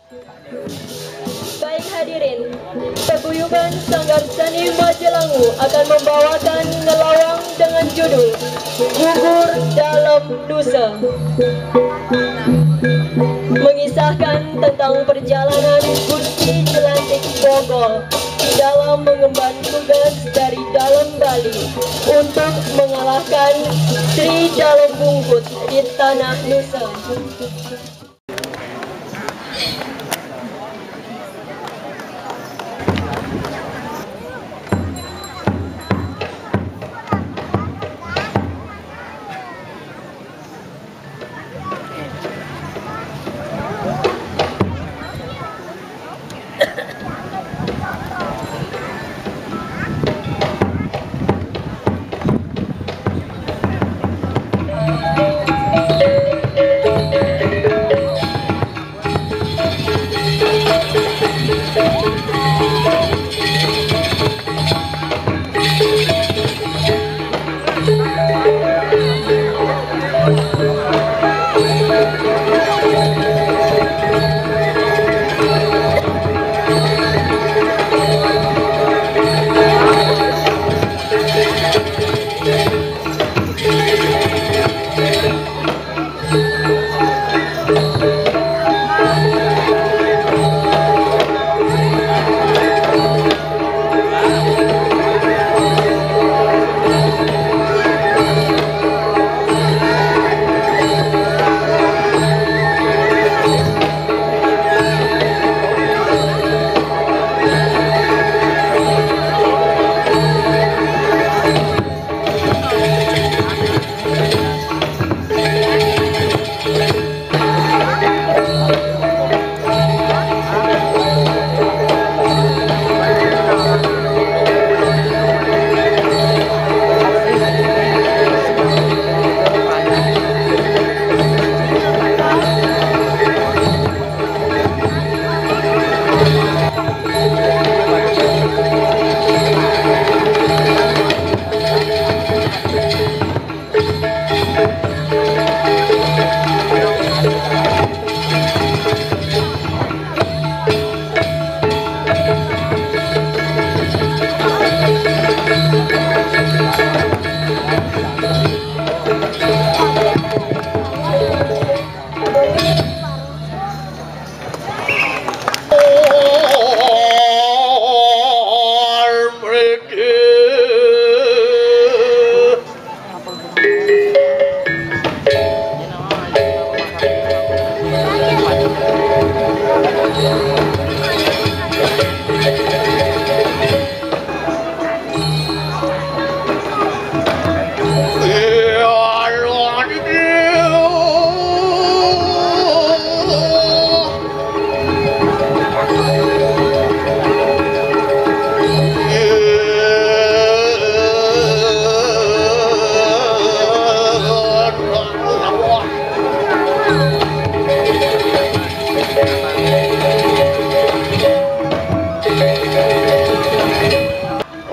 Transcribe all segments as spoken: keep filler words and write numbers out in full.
Baik hadirin, paguyuban Sanggar Seni Majelangu akan membawakan ngelawang dengan judul Gugur Dalam Nusa. Mengisahkan tentang perjalanan Gusti Jelantik Bogol dalam mengemban tugas dari Dalem Bali untuk mengalahkan Sri Dalem Bungkut di tanah Nusa.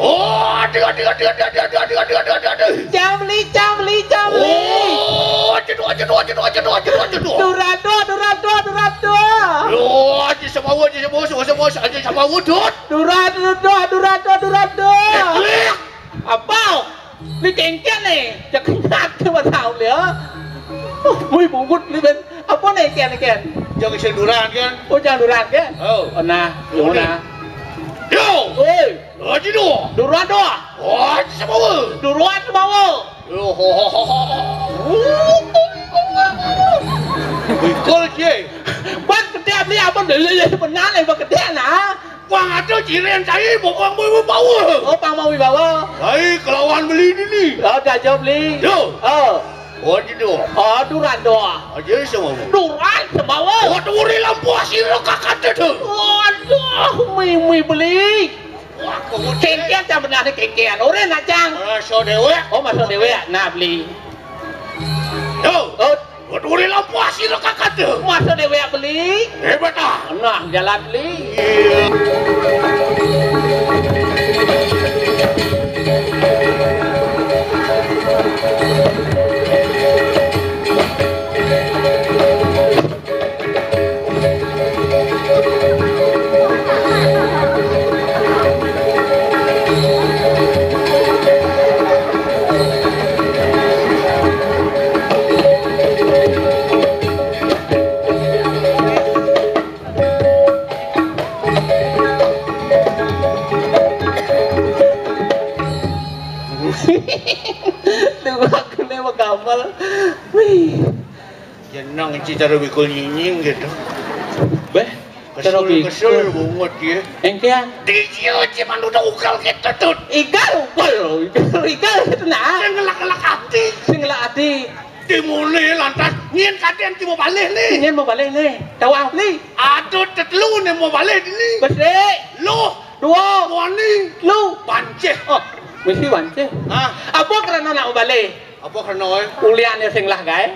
Oh, aduh, aduh, aduh. Cang Beli, Cang Beli, Cang Beli. Oh, aduh, aduh, aduh. Durado, Durado, Durado. Oh, aji samawa, aji samawa, samawa, samawa, aji samawa, Dut. Durado, Durado, Durado, Durado. Eh, klik. Apa? Beli kengken nih. Cak kenyat ke mata ulia. Wih, bungut beli ben. Apa nih, Ken, Ken? Jang sing Duran, Ken. Oh, jang Duran, Ken? Oh. Oh, nah. Oh, nah. Yo. Woi. Aji doa. Duran doa. Oh, aji samawa. Duran samawa. Yo, ho, ho, ho, ho. Wih, kol, cie. Bang, gede beli apa? Benar, benar, bang, gede, nah. Wah, aduh, jiren saya, bokong, bokong, bau. Oh, pang mau wibawa. Hai, kelawan beli ini nih. Oh, gajah beli. Yo. Oh. Oh, gitu. Oh, Duran doa. Aji samawa. Duran samawa. Waduh, uri lampu asir kakak tuh. Waduh, mimi beli. Wah, kok kengken, cang benar nih kengken. Uri nacang. Masa dewe. Oh, masa dewe. Nah, beli. Yo. Oh. Waduh, uri lampu asir kakak tuh. Masa dewe beli. Hebat ah. Nah, jalan beli. Iya. Ngenci cara bikul nyinying gitu. Béh, cara bikul. Kesel, kesel banget ya. Engké. Dijieun, cuman udah ugal gitu tuh. Igal, ugal, igal, igal gitu nah. Sing ngelak-ngelak ati. Sing ngelak ati. Timune lantas, nyén kadén ti mau balih nih. Nyén mau balih nih. Tawang beli. Aduh, tetelu nih mau balih nih. Besi. Lu. Dua. Wani. Lu. Pancih. Oh, misi pancih. Ah. Apa karena nak mau balih? Apa kena, eh? Ulian ya sing lah gaé.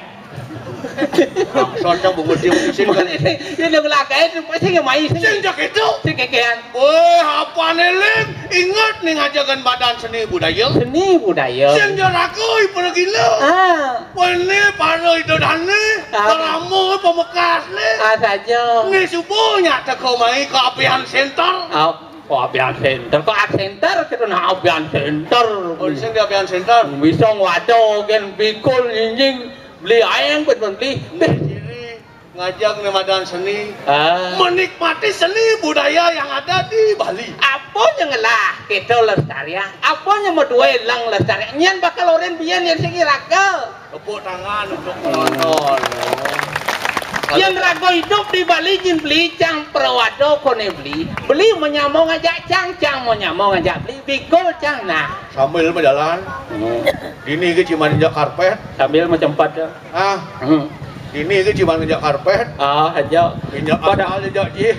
Soalnya bungut dia mesti sing. Mana ini? Dia nang lah gaé, sing sing yang main sing. Sing jak itu. Sing kekean. Wah, apa nih, Ling? Ingat nih ngajakan badan seni budaya. Seni budaya. Sing jarakoi para gila. Ah. Wene para itu dane. Ah. Keramu pemekas nih. Ah, saja. Nih subuhnya teko mai ke Apian Center. Ah. Oh, Apian Center. Kok Ak Center kita nah Apian Center. Oh, di sini Apian Center. Bisa ngwado gen bikul nyinjing beli aeng ben beli. Beh. Di sini ngajak nih madan seni. Ah. Menikmati seni budaya yang ada di Bali. Apa yang ngelah kita lestarian? Apa yang mau dua elang lestarian? Nyen bakal oren biyen yang segi raga. Tepuk tangan untuk penonton. Yang raga hidup di Bali jin beli cang perawado kone beli. Beli menyambung aja cang, cang menyambung aja beli. Bikul cang nah. Sambil berjalan. Hmm. Dini ke cuman injak karpet. Sambil mencempat ya. Ah. Hmm. Dini ke cuman injak karpet. Ah, aja. Injak pada aja ji.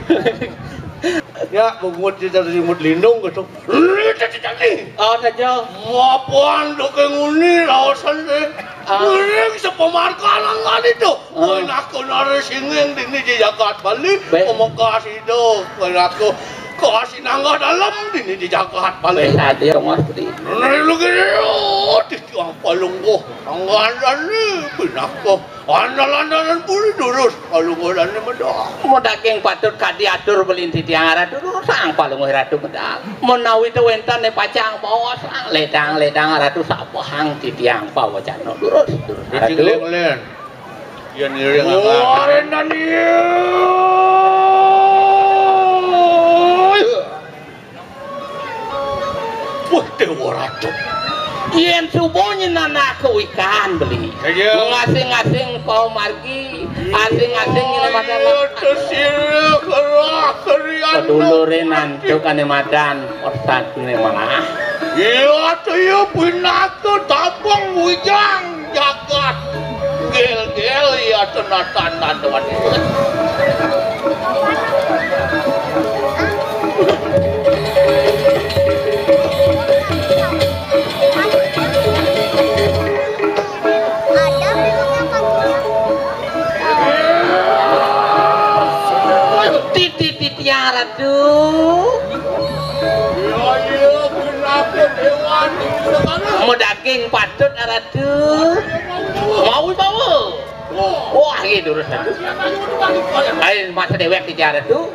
Ya, bungut kita selimut lindung gitu. Lu cacing. Oh, saja. Mapan do ke nguni lawasan deh. Ah. Ngering sepemarkanan kali tuh. Ah. Wah, aku nari singing dini di jagat Bali. Baik. Pemekas itu, aku kasih nangga dalam dini di jagat Bali. Baik, tadi rumah seperti. Ngeri lu gini, oh, di tiang palungguh. Tanggalan nih, pinako. Andal-andalan puri durus, palungguhane medal. Mun daging patut kadi atur belinti tiang ratu durus, sang palungguh ratu medal. Menawi teu wénten né pacang bawa sang ledang-ledang ratu sabahang titiang pawacana durus, durus. Ratu. Cicing lén-lén. Yén ngiring. Wah, angkat. Réndan ieu. Wah, Déwa Ratu. Yén subuh nyenana kuikan beli. Iya. Mengasing-asing pau margi, asing-asing nyelamadan. Iya, tesiré kerah kerian. Peduluré nantu kané madan, otak né malah. Iya, tuh ya pinaka tapang bujang. Jagat gel-gel ya tenatan nanduan. Titi-titi yang ratu. Iya, iya, kenapa dewan ini sekarang? Mau daging patut, ratu. Mau bawa. Wah, gitu, ratu. Ayo, masa dewek di jalan tuh.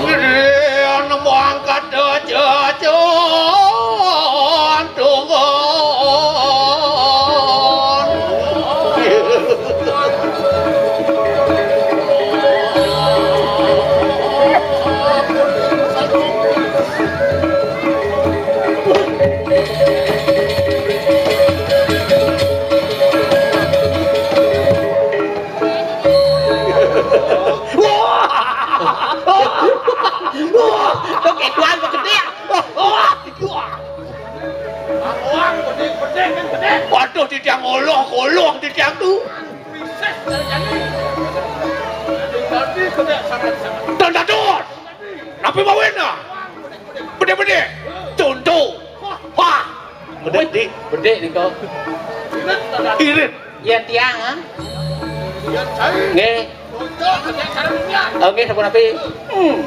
Gede, anak mau angkat aja, jangan tunggu. Wah! Wah! Tuh, kayak tuan, tuh, gede. Wah! Wah! Waduh, di tiang oloh, koloh di tiang tuh. Dan dados. Napi mawéna? Bedé-bedé. Conto. Wah. Bedé, Dik. Bedé nika. Irit. Yén tiang, ha? Nggih. Oh, nggih, sampun napi? Hmm.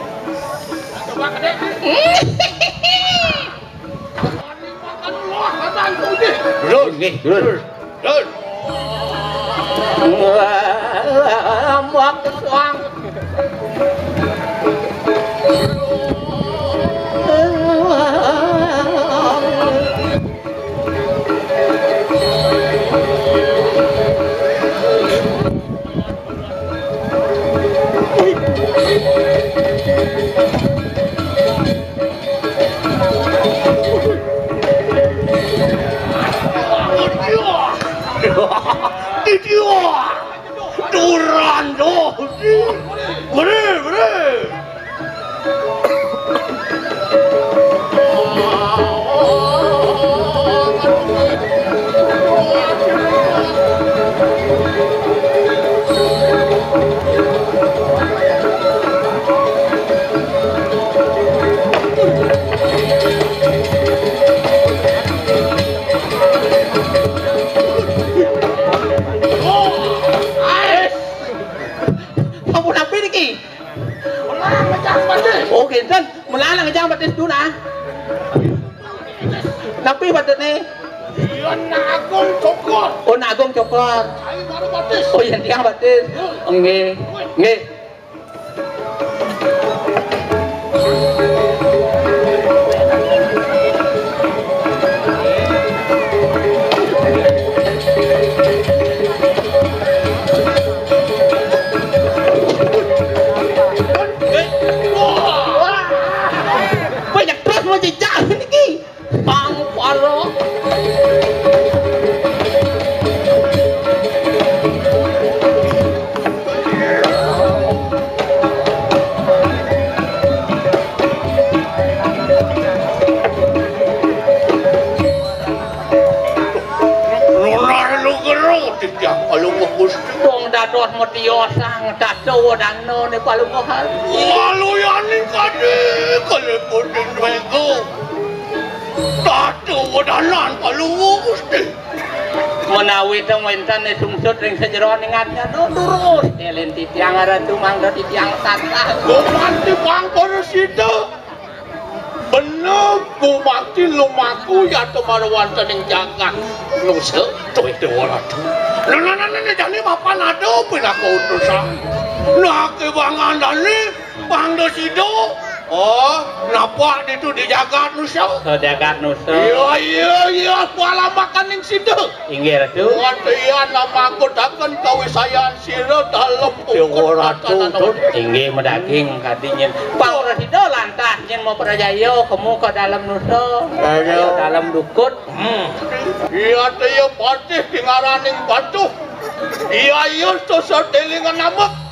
Terus. Nggih, terus. Terus. Wah, muak suang. Di dia. Sampun napi niki? Menawi ngejang batis. Oh, kinten. Menawi ngejang batis tunas. Napi batisné? Iya, Nak Agung Cokot. Oh, Nak Agung Cokot. Ayo baru batis. Oh, iya, tiang batis. Nggih. Nggih. Banyak terus mau jejak niki. Pang pala. Nunah lu gero titiang Palungguh Gusti. Wong dados metiosang tata wedana ne Palungguh. Waluyaning kadi kalih punding mega. Tata wedanan Palungguh Gusti. Menawi teng wénten sungsut ring sajeroning ati anu, durus. Éling titiang Ratu mangda titiang tansah. Gumanti pang prasida. Bener gumanti lumaku yata mara wonten ing jagat nusa. Duh, Déwa Ratu. Nah, nah, nah, nah, jani mapan ada pinaka utusan. Nah, kéwangan dane pang prasida. Oh, napak ditu di jagat nusa. Oh, jagat nusa. Iya, iya, iya, palamakaning sida. Inggih, Ratu. Watian namangkutaken kawisayan sira dalem Déwa Ratu. Inggih, madaging kadi nyen. Pang prasida lantas nyen maprajaya kemu ka dalem nusa. Jaya. Dalem dukut. Hmm. Iya, iya, patih dingaraning patuh. Iya, iya, susah delingan namek.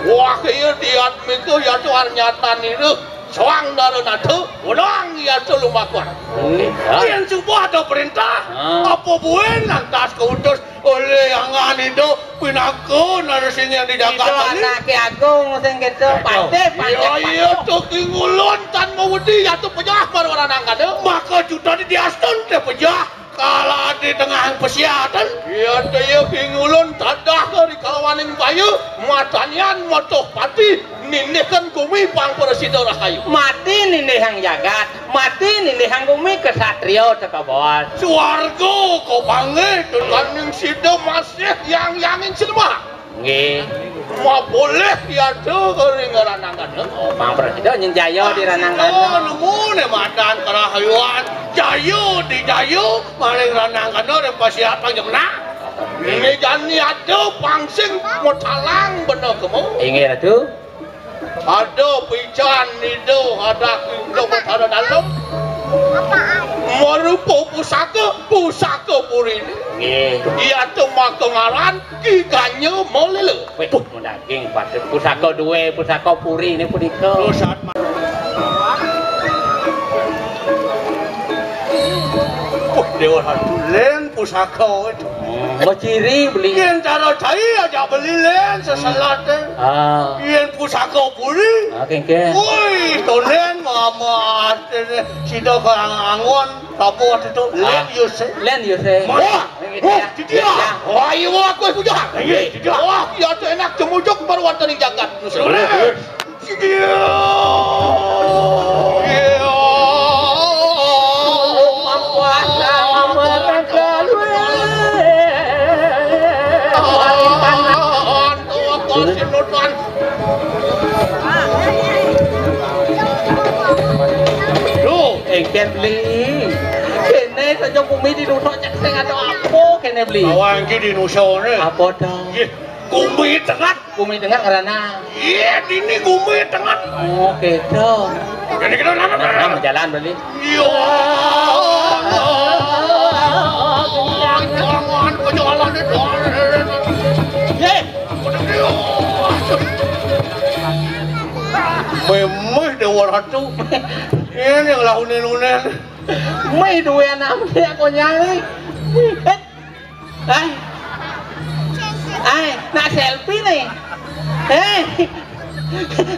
Wah, iya, diatmika, ya, tuh, arnyatan ini. Soang dara nada, wenang, ya, tuh, lumakuan. Hmm. Yen suba ada perintah, ah, apa buin lantas keutus oleh anggan itu pinaka narasing yang di Jakarta ini? Anake agung sing gitu, patih, patih, iya, iya, patih. Tuh, kingulun tan mawedi, ya, tuh, pejah, baru orang angkat, tuh. Maka juta di diastun, teh, pejah. Kala di tengah pesiatan. Iya, daya kingulun tadah kari kalawaning bayu, matanian motoh pati, nindihkan gumi pang prasida rahayu. Mati nindihang jagat, mati nindihang gumi, kesatria teka bawal. Swarga kok panggih, tetaning sida masih yang yangin sinema. Nggih. Maboleh yada ring ranangkana. Oh, pang prasida nyen jaya di ranangkana. Oh, nemu ne madan kerahayuan. Jaya di jaya, maring ranangkana ring pasiat panjemna. Ini jani ada pangsing motalang bener kemu. Inggih, Ratu. Ada pican nida ada kinda Betara Dalem. Marupa pusaka, pusaka puri. Nggih. Iya tu maka ngaran Ki Ganya Malela. Weh, daging patut pusaka duwe, pusaka puri ini punika. Pusat ma-, wah, Dewa Ratu, len pusaka itu. Hmm, beciri beli. Yen cara cai aja beli len seselat, eh. Ah. Yen pusaka puri. Ah, kengke. Woi, tolen mama, sida kang angon. Tabuh itu, ah, len yuse. Len yuse. Wah, wah, ya. Wah, iya, wah, aku sudah. Iya, sudah. Wah, ya, itu enak, cemujuk baru wonten ing jagat. Sudah. Iya. Iya. Mampuasa, mampuasa, keluar. Tuh, tuh, si Nutuan. Lho, engken beli. Kene saja bumi di nusa cek sing ada apa kene beli? Awak iki di nusa ne. Apa to? Nggih, bumi tengah. Bumi tengah karena. Iya, ini bumi tengah. Oh, gitu. Jadi kita nama. Nah, jalan beli. Iya. Jangan, jangan, jangan. Ye. Memeh Dewa Ratu. Ini yang lahunin-unin. Meh duwe anak aku nyari. Eh. Eh. Eh, nak selfie nih. Eh,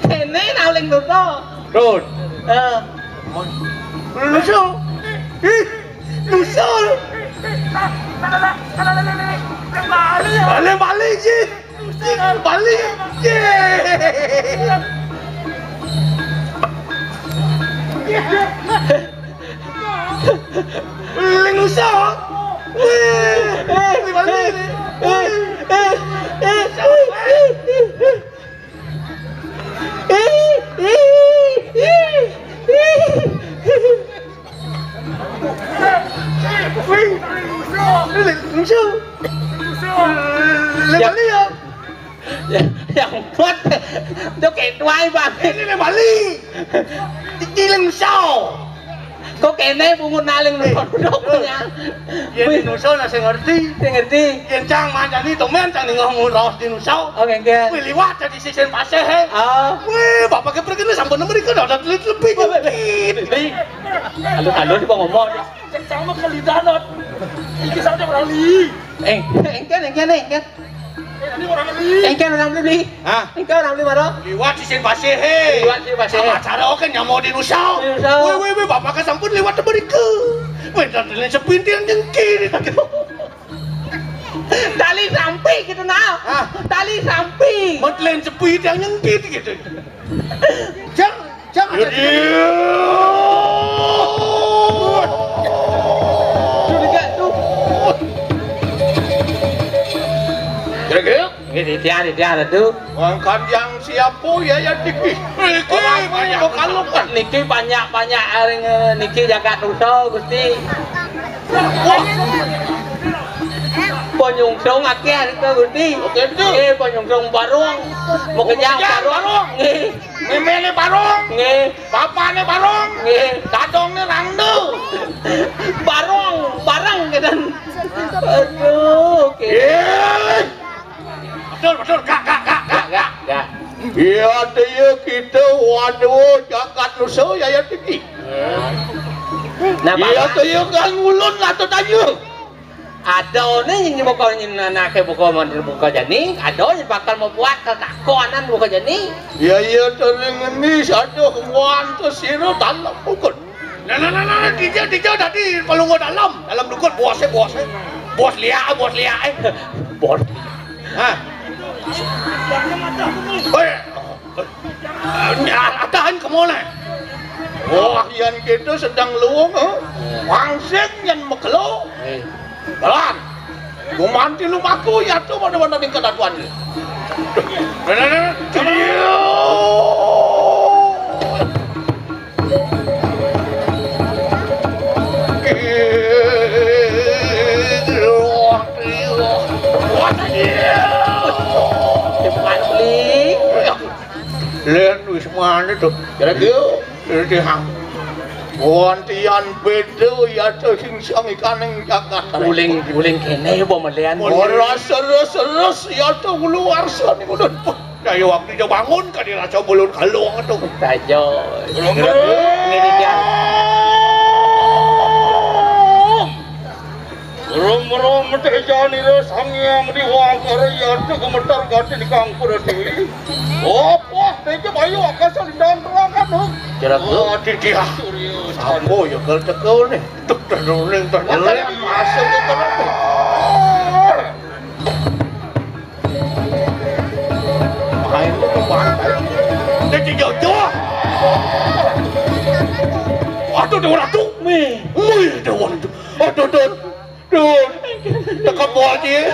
kéné nang ling nusa. Terus. Eh. Nusa. Ih, nusa. Balik, balik, Ji. Balik. Ji. Ling nusa. Wih, balik. Wih. Wih. Ling nusa. Ling balik ya. Ya, ya ampun. Dok kayak tuai, Bang. Ini ling balik. Iki ling nusa. Kok kéné bungut naling nusa duduk punya. Yén di nusa nah sing ngerti. Sing ngerti. Yén cang mancani tumén cang ninggal ngurus di nusa. Oh, nggih. Wih, liwat dadi sisin pasih, he. Oh. Wih, bapaké pergi sampun mriko dadak telit lebih. Li. Alus-alus kok ngomong. Cang sama kelidanot. Iki sampe ora li. Eh, engken, engken, engken. Eh, ini orang li. Engken orang beli. Hah? Engken orang beli maro. Liwat sisin pasih, he. Liwat sisin pasih. Sama cara oke nyamo di nusa. Di nusa. Wih, wih, wih, bapaké sampun liwat mriko. Wih, dan sepintil nyengkir. Tali sampi gitu nah. Hah? Tali sampi. Metlen sepi yang nyengkir gitu. Jang, jang. Curiga tuh. Kira-kira? Nggih, titian, titian, Ratu. Wong kandang siapa ya, ya, Diki? Niki, orang banyak kok kalau kan. Niki banyak-banyak aring, eh, niki jagat nusa, Gusti. Wah. Panyungsung akeh rika, Gusti. Oke, itu. Nggih, panyungsung barung. Mau kejang barung. Barung. Nggih. Méméné barung. Nggih. Bapané barung. Nggih. Dadongné rangda. Barung, bareng gitu. Aduh, oke. Ih. Betul, betul. Gak, gak, gak, gak, gak. Gak, gak. Iya, dia kita, waduh, jagat nusa ya, ya, tinggi. Nah, iya, Bapak. Dia kan ngulun lah, tuh, tanya. Ada nih yang buka, yang anaké buka, buka jani, ada yang bakal mau buat ketakonan buka jani. Iya, iya, tering ini, satu, kuan, tuh, sira, dalam, bukan. Nah, nah, nah, nah, dijak, dijak tadi, palungguh dalam, dalam dukut, bosé, bosé. Bos liak, bos liak, eh. Bos. Hah. Oi. Atahan kemana? Oh, yan kita sedang luwung, eh. Wangsit yan mekelo. Eh. Jalan. Gumanti lumaku, ya tuh, mana-mana tingkat atuan. Nah, nah, nah, nah. Len wis mane to. Kira-kira. Wontian beda ya to sing sangikaning jagat. Uling, uling kene apa melian? Ora seres-seres ya to kula warsa niku lho. Kaya waktu dia bangun kan dia raja bulun kalung to. Saja. Ngene dia. Rum-rum tejanira Sang Hyang Diwangkara yata gemetar gati di kang pura dewi. Apa teja bayu akasa lindang terangkan, huh? Kira-kira. Oh, didiah. Surya. Apa ya kal tekel nih? Tuk, ternuling, ternuling. Masuk ke terang. Main lu ke pantai. Dia tinggal jauh. Aduh, Dewa Ratu. Wih. Wih, Dewa Ratu. Aduh, aduh. Duh, tekep wae iki.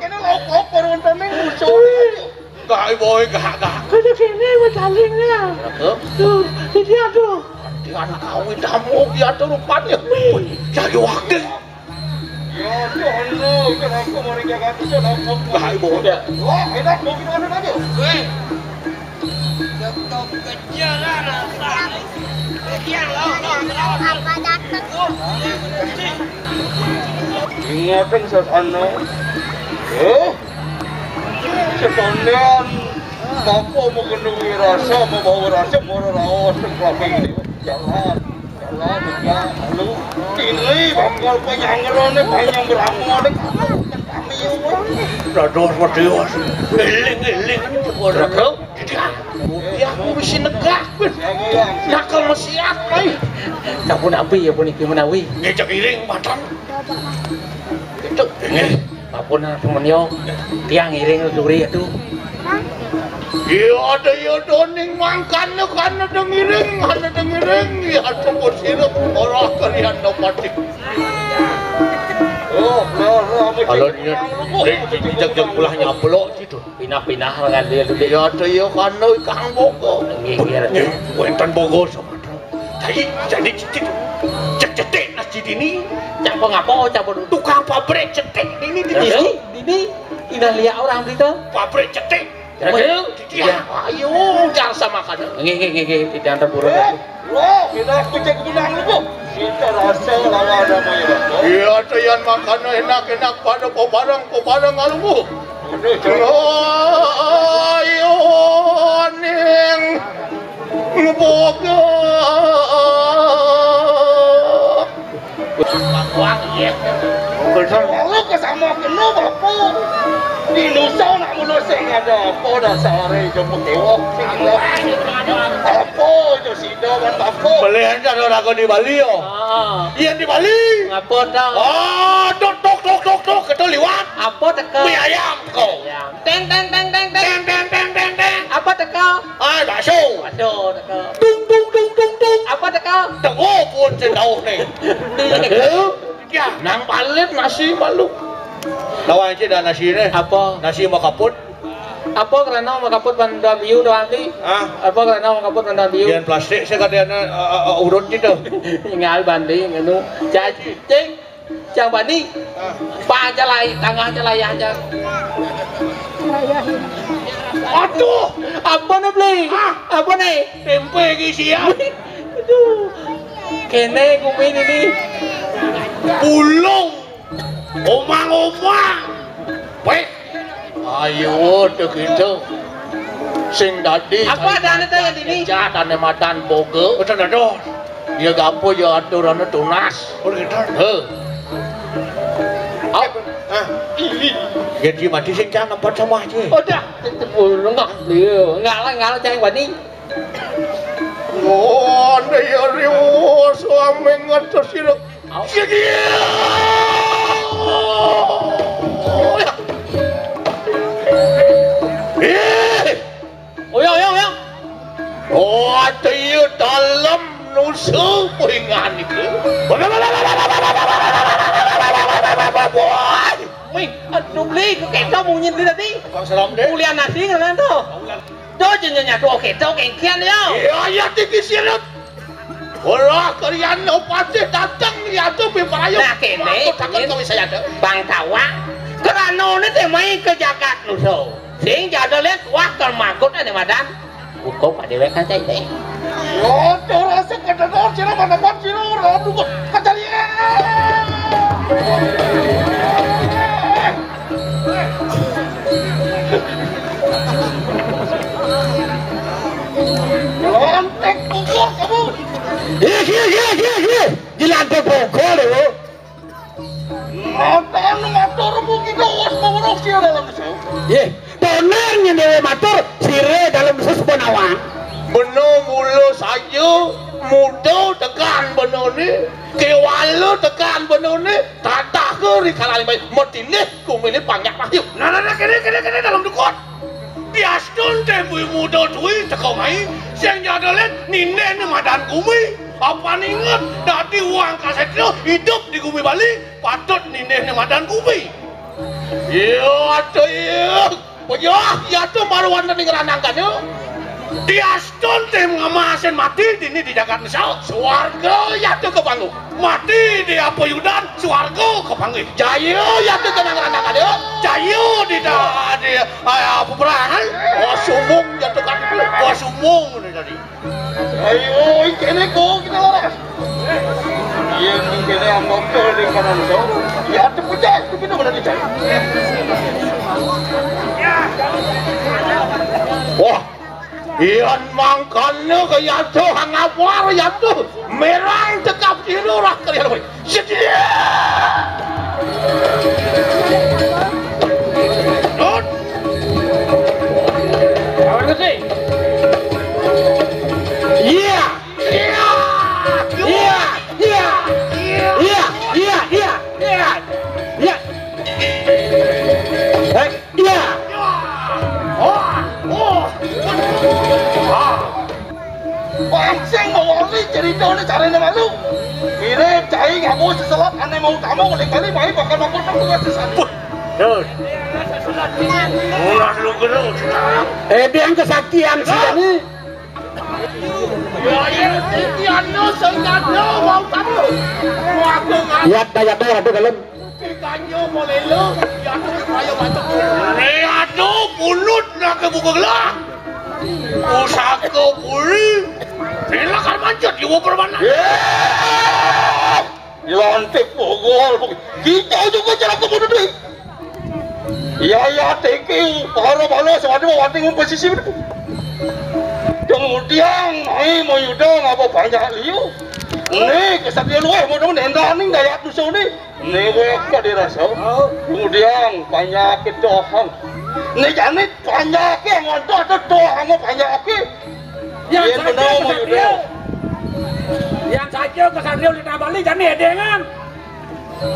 Kene lok-lok karo wentene musuh. Gak, boy, gak, gak. Kudu kene wis saling ya. Tuh, iki aduh. Dengan kawin kamu ya tuh rupanya. Jadi wakil. Ya, tuh, anu, kenapa mau ring Jakarta, tuh, lok-lok. Gak, boy. Wah, enak, mau gimana aja? Weh. Ingateng sesana. Eh? Sekalian bapak mau kendungi rasa, mau bawa rasa, mau raos, sing kelapa ini. Jalan, jalan, jalan, lalu. Ini bakal penyangerane, panjang beramone. Kami Dados wedhus. Éling-éling. Raga. Dia mesti negak. Nakal mesiat, mai. Sampun abi ya puniki menawi. Ngécék iring matan. Itu. Nggih. Sampun semenyo. Tiang iring duri itu. Iya ada iya doning mangkana kana dengiring, kana dengiring. Ya ada sira ora kalian nopatik. Oh, ora. Kalau dia, dia, dia, dia, dia pulah nyaplok gitu. Pinah-pinah lengan dia tu. Ya ada iya kana ikang bogo. Nggih, nggih, Ratu. Wénten bogo sama. Jadi, jadi cicit. Cek cetik nasi dini. Cak apa ngapa, cak apa dulu? Tukang pabrik cetik ini di Iya, dini. Dini. Indah lihat orang berita. Pabrik cetik. Ayo, Iya. Ayo, jar sama kada. Nggih, nggih, nggih, nggih, tidak terburu. Eh, lo, kita kucek gudang lu, Bu. Kita rasa lawan ada main. Iya, tuh yang makan enak-enak pada kau bareng, kau bareng kalau, Bu. Aduh, Ayo, ning. Ngeboga. Wah, iya. Kalau kesama kena apa? Di Nusa nak mula sing ada apa dasar aja pekewok sing ada. Apa itu sida wan apa? Boleh aja ada raga di Bali yo. Ah. Iya di Bali. Ngapa tau? Ah, tok tok tok tok tok kita liwat. Apa teka? Mie ayam kau. Ayam. Teng teng teng teng teng. Teng teng teng teng teng. Apa teka? Ah, bakso. Bakso teka. Tung tung tung tung tung. Apa teka? Teko pun sing dauh nih. Iya. Ya, nang palit nasi malu. Lawan aja dah nasi nih. Apa? Nasi makaput. Apa karena makaput ban dua biu doang ti? Ah. Apa karena makaput ban dua biu? Yang plastik saya katanya uh, uh, urut gitu. Ngal banding anu. Cacing. Cang bani. Ah. Pa aja lai, tengah aja layah aja. Aduh, apa nih beli? Ah. Apa nih? Tempe gisi ya. Aduh. Kene kumin ini. Bulung. Omang-omang. Weh. Ayo, tuh gitu. Sing dadi. Apa ada anu teh yang ini? Jahat ane madan boge. Betul dah. Dia gapo ya aturane tunas. Oh, gitu. He. Au. Ah. Gaji mati sing cang empat sama aja. Udah, itu burung kok. Iya, ngalah ngalah cang wani. Oh, anda ya riwo suami ngetes sira. Au. Sini. Oh, ya. Eh. Oya, oya, oya. Oh, ada iya dalam nusa puingan itu. Wih, aduh beli, kok kita munyi tadi. Kok seram deh. Kuliah nasi ngene to. Do jenye nyatu oke to kengkian ya. Iya, iya tinggi sirut. Ora kalian no patih dateng nyatu pimparayo. Nah, kene, Aku takut kene. Kau bisa ada. Bang Tawang. Keranone te mai ke jagat nusa. Sing jada lihat wah kal magut ane madan. Buka pada wekan cai teh. Yo, ora sekedar sira mana kuat sira ora dukun. Kacari. Lontek kubur kamu. Iya, iya, iya, iya, iya. Dilantik pokok lho. Matan matur mugi gawas mawruh sira dalam su. Nggih, toner nyendewe matur sire dalam sesepunawan. Beno mula saja muda tekan benone, kewala tekan benone, tatah ke rikala limbai metilih kumine panjak mahyu. Nah, nah, nah, kene, kene, kene dalam dukun. Diastun tembu muda tui teka mai, sing jada len nindih ni madan kumi. Apa ninget dadi wong kasetya hidup di kumi Bali, patut nindih ni madan kumi. Iya, atuh iya. Pejah, ya tuh baru wonten ing ranangkane. Diastun tim ngemasin mati dini di jagat Mesau. Swarga ya tuh kebangun. Mati di apa yudan, swarga kepanggih. Jaya ya tuh kenang ranangkane. Jaya di da-, di, ah, peperangan. Oh, sumung ya tuh kan. Oh, sumung ini tadi. Ayo, kene ko kita laras. Iya, kene ambok tuh di kanan tuh. Ya, tuh pecah, tuh kita mana dicari. Wah, iyan mangkane kaya tuh ngawar ya tuh. Merang tekap diri ora kalian. Sedia. Iya. Iya. Iya. Iya. Iya. Iya. Iya. Iya. Iya. Eh, iya. Oh, oh. Ah. Pancing mawali cerita ni caranya malu. Ini cai ngaku seselat aneh mau tamu kali-kali mai bakal bakal tak kuat sesaat. Terus. Ulah lu gerus. Eh, dia yang kesaktian sih ini. Ya, ya, kesaktian lu sengaja mau tamu. Aku ngaku. Iya, daya daya ada dalam. Kanjo molelo, ya tuh kaya batuk. Eh, aduh, mulut nak ke buka gelah. Pusaka puri. Rela kan manjat di wong permana. Dilantik pogol. Kita juga cara kemudian deh. Iya, iya, thinking. Pahara bala sama dia wanting pesisir. Kemudian, ai mau yuda ngapa banyak liu. Nih, kesatria luweh mau temen endah ning daya dusun nih. Nih, weh, kok dirasa? Kemudian, banyak dohang. Nih, jani banyak yang ngontoh tuh dohang banyak. Yang saja mau kesatria. Yang saja kesatria udah bali jani edengan.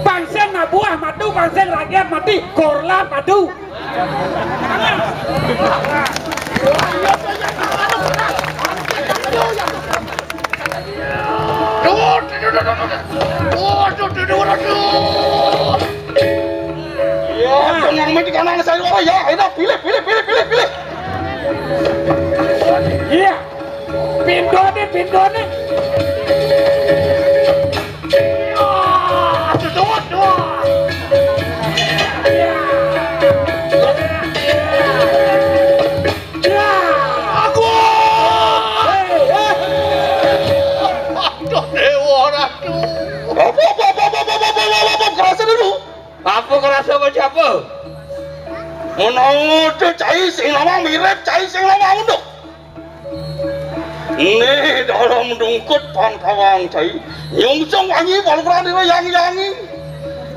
Pangsing nabuah madu, pangsing rakyat mati, korla padu. Ya, tenang, mati kanan saya. Oh ya, enak, pilih, pilih, pilih, pilih, pilih. Iya. Pindone, pindone. Ah, aduh, aduh. Aku. Aduh, Dewa Ratu. Apa, apa, apa, apa, apa, apa, apa, apa, kerasa dulu. Apa kerasa macam apa? Menawa tu cai sing lama mirip, cai sing lama unduk. Nih dalam dungkut pangkawang cai. Nyungsung wangi balukran dira yangi-yangi.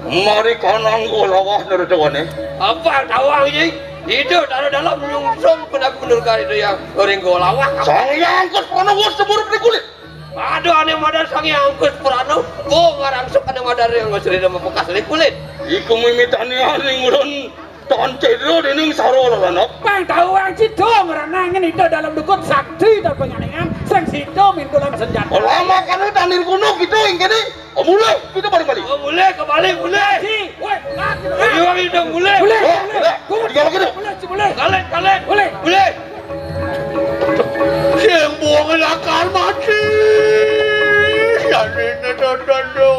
Mari kanang golawah nurdawane. Apa tawang ini? Hidup dalam dalam nyungsung pun aku menurut itu yang ring golawah. Sang yang angkut pernah wus seburuk di kulit. Aduh, ane madar sangi angkus prano. Bo ngarang sok ane madar yang ngasri nama bekas lekulit. Iku mimitane aning ulun ton cedro dening saro lalanak. Pang tahu ang cidong ranangan itu dalam dukut sakti dan penganingan sang sido mintulan senjata. Lama kan tanir kuno gitu ingkene. Oh, mulai kita balik-balik. Oh, mulai kembali mulai. Si, woi, mulai. Ayo kita mulai. Mulai. Mulai. Mulai. Mulai. Mulai. Mulai. Mulai. Sing buang lakar mati. Jane tedodo.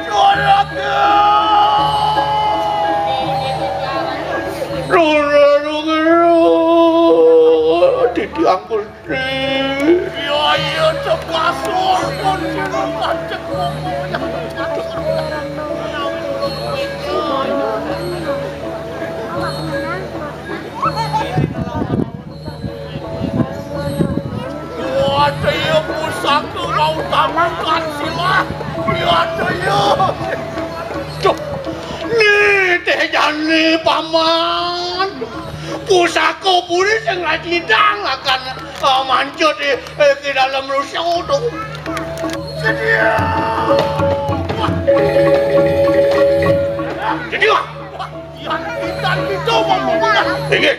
Suaraku. Rura rura. Titi angkul. Iya, iya, cepat, suaraku. Cek ngomongnya. Waduh, iya, pusaka mau tabukan sila. Waduh, iya. Duh, nih, teh jani, Paman. Pusaka puri sing lajidang akan, eh, mancut di, eh, di dalam rusuh tu. Sedia. Sedia. Wah, iya, kita, kita mau. Inggih.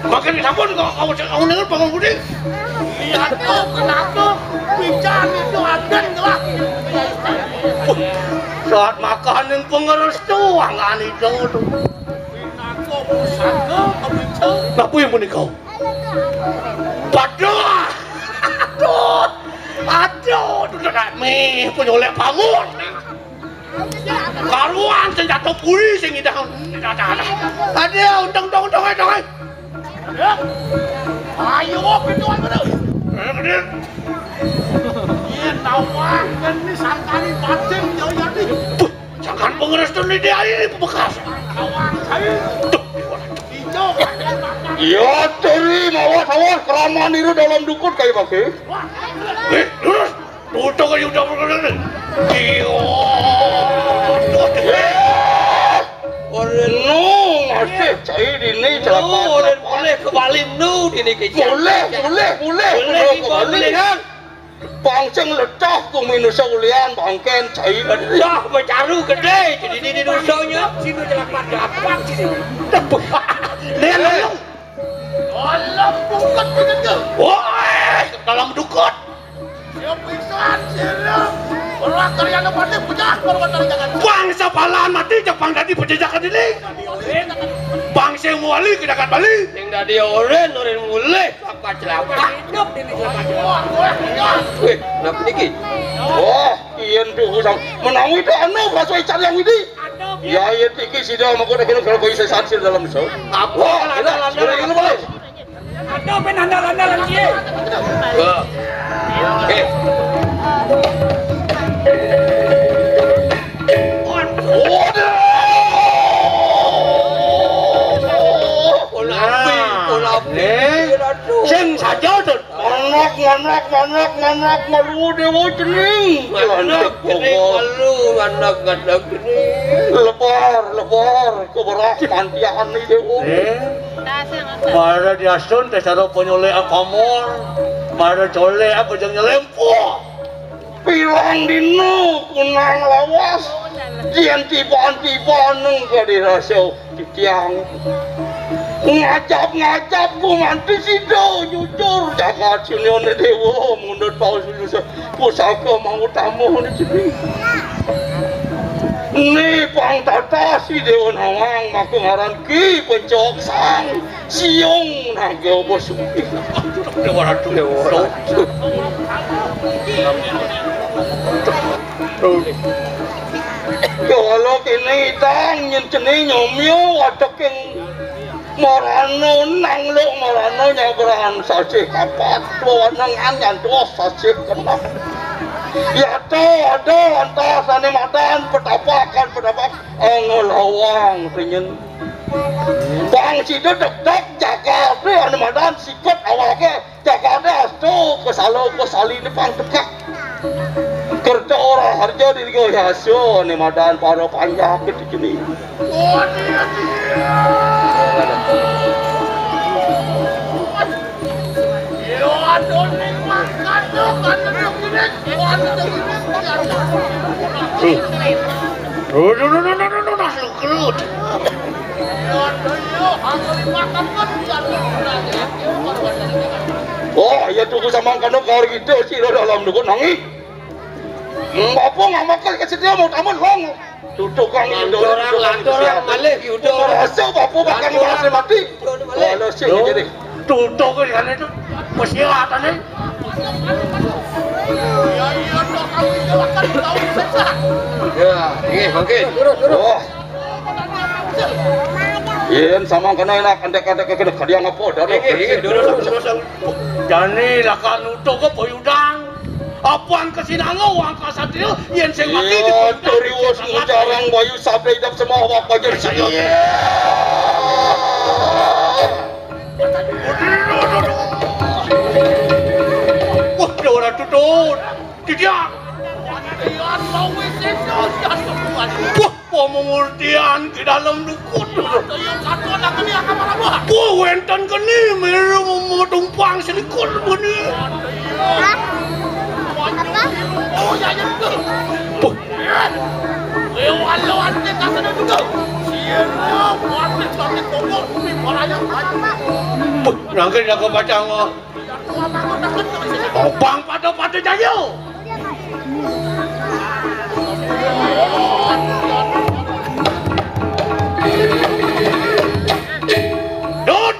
Makan sampun kok kau cek kau dengan bangun putih. Lihat tuh kenapa bicara itu adan lah. Saat makan yang pengeres tuh angan itu tuh. Aku pusaka kebincang. Napa yang menikau? Paduh. Aduh. Aduh, tuh tak mih punya oleh bangun. Karuan senjata puri sing idah. Ada untung dong dong dong. Ayo pintu apa tu? Iya nawang kan ni sangkari batin jauh jadi. Sangkan pengeres tu ni dia ini bekas. Nawang saya. Tuh. Hijau. Iya teri mawas awas keraman itu dalam dukut kayak pakai. Eh, lurus. Tutup aja udah berkeliling. Iya. Nu masih cai dini celaka. Nu, ora boleh kembali nu dini ke. Boleh, boleh, boleh. Boleh, boleh kembali. Pang sing lecah ku minusa ulian bangken cai. Lecah macaru gedé jadi di dosanya. Sini celaka dapat sini. Lihat lu. Alam bukut bener. Woi, dalam dukut. Siap pingsan, siap. Ora karyana mati pecah korban dari jangan. Bangsa palan mati jepang dadi pejejakan ini. Bangsa muali ke jagat Bali. Yang dadi oren, oren mulih. Apa celaka? Hidup ini celaka. Wih, kenapa niki? Wah, yen tuh usang menawi itu anu bahasa ican yang ini. Ya, yen iki sida mengko nek kena kena iso sansir dalam iso. Apa? Wah, ada, ada, ada, ada. Ada ben andalan-andalan dia. Wah. Eh. Waduh. Pola api, pola api. Eh. Sing saja tuh. Manuk, manuk, manuk, manuk, manuk, Dewa Cening. Manuk, Cening, malu, manuk, manuk, Cening. Lebar, lebar, keberah, pantian nih, Dewa. Eh, mara diasun, teh saro panyole apamor, mara cole apa jeng nyelempuh. Pirang dina kunang lawas, yen tiban-tiban nang gadi rasa titiang. Ngajap-ngajap gumanti sida jujur jagat sunyane dewa mundut paus lulusan pusaka mau utama ni cepi. Ni pang tata si dewa nawang maka ngaran ki pencok sang. Siung naga bos. Dewa Ratu. Dewa Ratu. Kala kene idang nyen cene nyomyo adeking marana nang luk marana nyabrang sasih kapat. Wanengan nyantos sasih kenap. Yata ada antasane madan petapakan petapak angolawang penyen. Bang sida degdeg jagate anu madan sikut awake jagate astu kesala kesaline pang tekak. Kerja ora harja diri yasa anu madan para panjak kene. Oh, ya tunggu sama kanu kawar gitu sih lo dalam dukun nangi. Apa ngamakel ke setia mau taman wong. Tutuk kang lanturang, lanturang, malih, yudha. Rasa apa bakal mati. Walah sing jadi. Tutuk kan itu. Persilatane. Ya, nggih, mangke. Terus, terus. Wah. Yen sama kena enak, entek-entek kena kadiang apa, dah. Nggih, nggih, terus, terus. Jani lakar nutuk apa yudang? Apang kesinanga wong kasatria yen sing mati. Iya, dipundak turiwus sing ngucarang bayu sabda idap semua awak pajar sing. Iya. Wah, dia orang tutut. Tidak. Wah, pamangurtian ke dalam dukut. Wah, wenten kene miru memetumpang selikut bene. Wah. Wah, nangke jago pacang. Obang pada-pada jaya. Dut.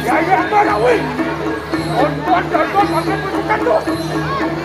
Ya, ya, ya, ya, weh. Tuan, tuan, tuan, tuan, pakai pasukan tu.